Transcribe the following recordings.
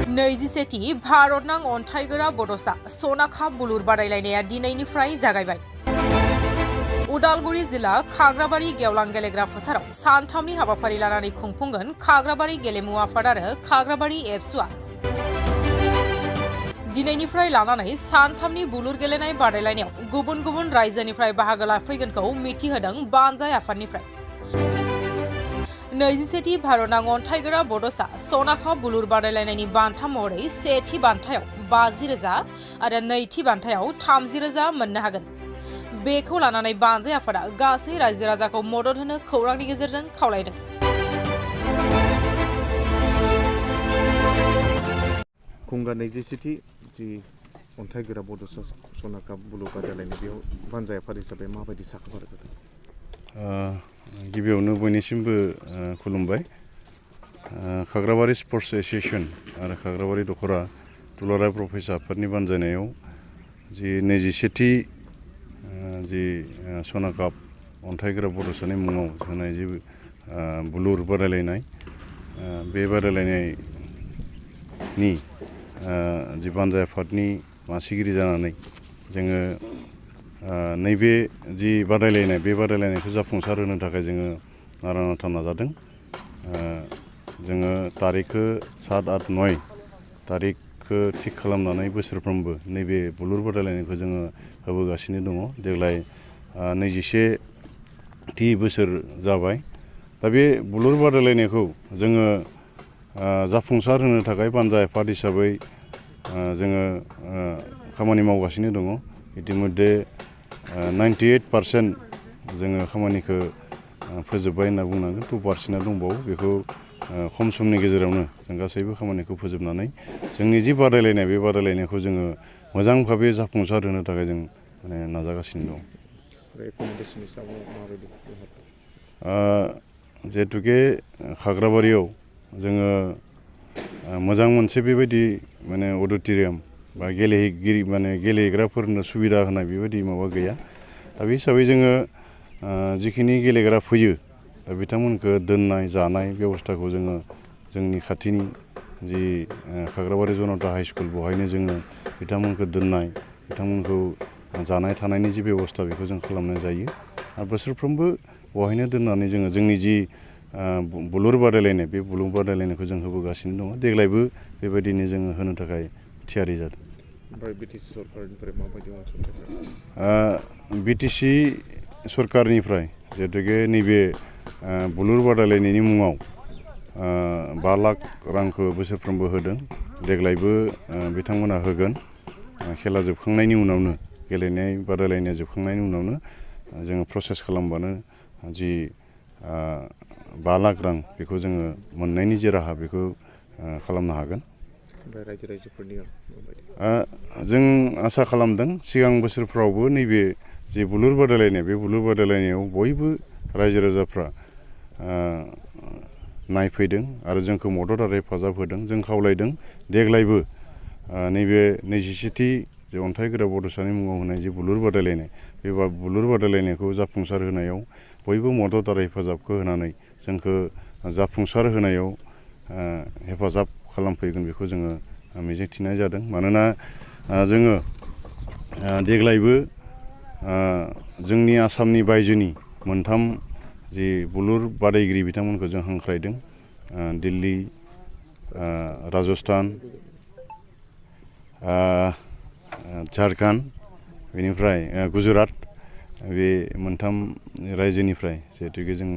नैजिसेथि भारतनां अन्थाइगोरा बड'सआ सना काप बुलुर बादायलायनाया दिनैनिफ्राय जागायबाय। उदालगुरि जिल्ला खाग्राबारि गेवलां गेलेग्रा फोथाराव सानथामनि हाबाफारि लानानै खुंफुंगोन खाग्राबारि गेलेमु आफाद आरो खाग्राबारि एबसुआ। दिनैनिफ्राय लानानै सानथामनि बुलुर गेलेनाय बादायलायनायाव गुबुन गुबुन रायजोनिफ्राय बाहागो लाफैगोनखौ मिथिहोदों बानजाय आफादनिफ्राय। नैजिसेथि भारतनां अन्थाइगोरा बड'सआ सना काप बुलुर बादायलायनायनि बान्था महरै सेथि बान्थायाव 50,000 आरो नैथि बान्थायाव 30,000 मोननो हागोन। बेखौ लानानै बानजाय आफादा गासै रायजो राजाखौ मदद होनो खौरांनि गेजेरजों खावलायदों। गंगा नैजिसेथि जि अन्थाइगोरा बड'सा सना काप बुलुर बादायलायनाय बेयाव बानजाय आफाद हिसाबै माबायदि साखाफारा जादों? गिबियावनो बयनिसिमबो खुलुमबाय। खाग्राबारि स्पर्ट्स एस'सिएशन आरो खाग्राबारि दख'रा दुलाराय बर' फरायसा आफादनि बानजायनायाव जि नैजिसेथि जि सना काप अन्थाइगोरा बड'सानि मुङाव होनाय जि बुलुर बादायलायनाय बे बादायलायनायनि जि बानजाय आफादनि मासिगिरि जानानै जोङो नैबे जि बादायलायनाय बे बादायलायनायखौ जाफुंसार होनो थाखाय जोङो नारा नाथा नाजादों। जोङो तारिखखौ 7, 8, 9 तारिखखौ थिग खालामनानै बोसोरफ्रोमबो नैबे बुलुर बादायलायनायखौ जोङो होबोगासिनो दङ। देग्लाय 21थि बोसोर जाबाय। दा बे बुलुर बादायलायनायखौ जोङो जाफुंसार होनो थाखाय बानजाय आफाद हिसाबै जोङो खामानि मावगासिनो दङ। इतिमध्ये 98% जोङो खामानिखौ फोजोबबाय होनना बुंनांगोन। 2% दंबावो। बेखौ खम समनि गेजेरावनो जों गासैबो खामानिखौ फोजोबनानै जोंनि जि बादायलायनाय बे बादायलायनायखौ जोङो मोजां भाबै जाफुंसार होनो थाखाय जों नाजागासिनो दं। जिहेतुके खाग्राबारियाव जोङो मोजां मोनसे बेबायदि अडिट'रियाम बा गेलेग्राफोरनो सुबिदा होनाय बेबायदि माबा गैया। दा बे हिसाबै जोङो जिखिनि गेलेग्रा फैयो दा बिथांमोनखौ दोननाय जानाय बेबस्थाखौ जोङो जोंनि खाथिनि जि खाग्राबारि जनता हाइ स्कुल बेवहायनो जोङो बिथांमोनखौ दोननाय बिथांमोनखौ जानाय थानायनि जि बेबस्था बेखौ जों खालामनाय जायो। आरो बोसोरफ्रोमबो बेवहायनो दोननानै जोङो जोंनि जि बुलुर बादायलायनाय बे बुलुर बादायलायनायखौ जों होबोगासिनो दङ। देग्लायबो बेबायदिनो जोङो होनो थाखाय थियारि जादों। बिटिसि सरकारनिफ्राय माबायदि अनसुंथाइ? बिटिसि सरकारनिफ्राय जिहेतुके नैबे बुलुर बादायलायनायनि मुङाव 5 लाख रांखौ बोसोरफ्रोमबो होदों। देग्लायबो बिथांमोना होगोन। खेला जोबखांनायनि उनावनो गेलेनाय बादायलायनाय जोबखांनायनि उनावनो जोङो प्रसेस खालामबानो जि 5 लाख रां बेखौ जोङो मोननायनि जे राहा बेखौ खालामनो हागोन। रायजो राजाफोरनि जों आसा खालामदों सिगां बोसोरफ्रावबो नैबे जि बुलुर बादायलायनाय बे बुलुर बादायलायनायाव बयबो रायजो राजाफ्रा नायफैदों आरो जोंखौ मदद आरो हेफाजाब होदों। जों खावलायदों देग्लायबो नैबे 27थि जे अन्थाइगोरा बड'सानि मुङाव होनाय जि बुलुर बादायलायनाय बे बुलुर बादायलायनायखौ जाफुंसार होनायाव बयबो मदद आरो हेफाजाबखौ होनानै जोंखौ जाफुंसार होनायाव हेफाजाब खालामफैगोन बेखौ जोङो मिजिंथिनाय जादों। मानोना जोङो देग्लायबो जोंनि आसामनि बायजोनि 3 जि बुलुर बादायगिरि बिथांमोनखौ जों हांख्रायदों। दिल्ली, राजस्थान, झारखन्ड, बेनिफ्राय गुजरात बे 3 रायजोनिफ्राय जिहेतुके जों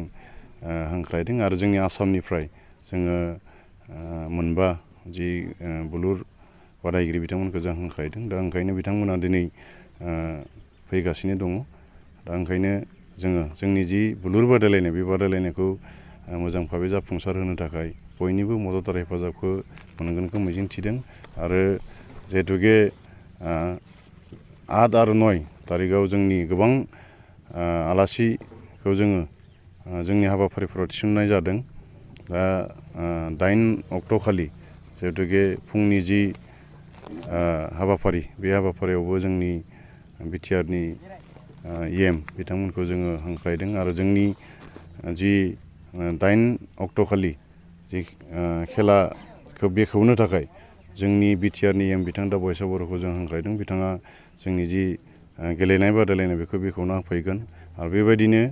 हांख्रायदों आरो जोंनि आसामनिफ्राय जोङो 5 जि बुलुर बादायगिरि बिथांमोनखौ जों हांख्रायदों। दा ओंखायनो बिथांमोना दिनै फैगासिनो दङ। दा ओंखायनो जोङो जोंनि जि बुलुर बादायलायनाय बे बादायलायनायखौ मोजां भाबै जाफुंसार होनो थाखाय बयनिबो मदद आरो हेफाजाबखौ मोनगोनखौ मिजिंथिदों। आरो जिहेतुके 8 आरो 9 तारिखआव जोंनि गोबां आलासिखौ जोङो जोंनि हाबाफारिफोराव थिसननाय जादों। दा 8 अक्ट'खालि जिहेतुके फुंनि जि हाबाफारि बे हाबाफारियावबो जोंनि बिटिआरनि EM बिथांमोनखौ जोङो हांख्रायदों आरो जोंनि जि 8 अक्ट'खालि जि खेलाखौ बेखेवनो थाखाय जोंनि बिटिआरनि एम बिथां दा बयसा बर'खौ जों हांख्रायदों बिथाङा जोंनि जि गेलेनाय बादायलायनाय बेखौ बेखेवना होफैगोन आरो बेबायदिनो